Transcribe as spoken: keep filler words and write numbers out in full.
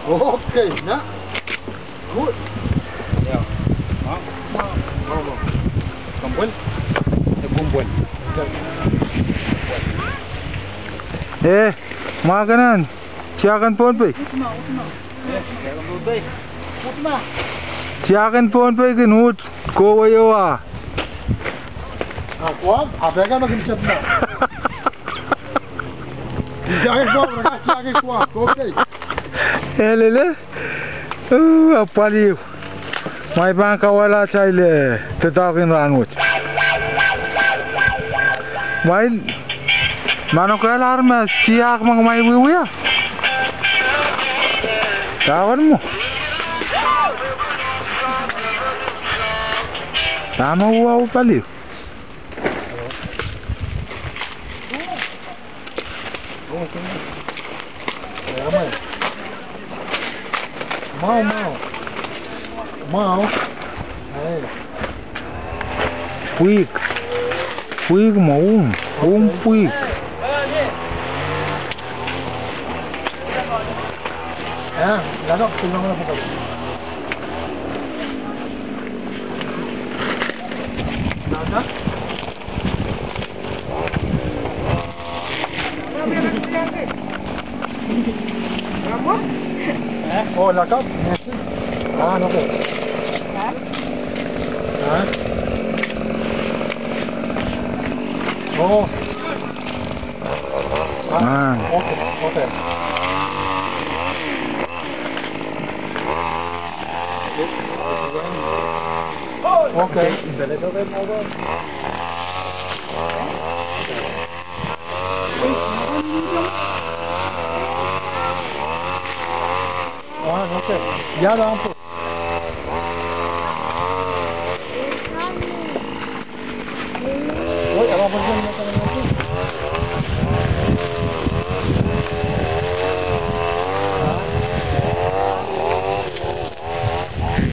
Okay, na. Good. Ia. Ma? Ma, ma. Kumpwel? E kumpwel. Eh, ma kenen. Tiahk en Pohnpei. Tiahk en Pohnpei kin uhd kohwei oh a. Elele. Uh, apwalih. Mwail pahn kawala atail, eh, doadoahk en rahnwet. Mwail, ma nokehlahr me tiahk me kumwail wiewia. Dahkot mwo. Dahme wau paliu. Mwahu, mwahu. Mwahu. Ei. Pwihk. Pwihk mwo, um. Um pwihk. Eh, lakapw, silangan apa kali. Lakapw. Oh, lakapw. Ah, okay. Ah? Ah? Oh. Ah, okay, okay. Okay. Ah, okay. Ia,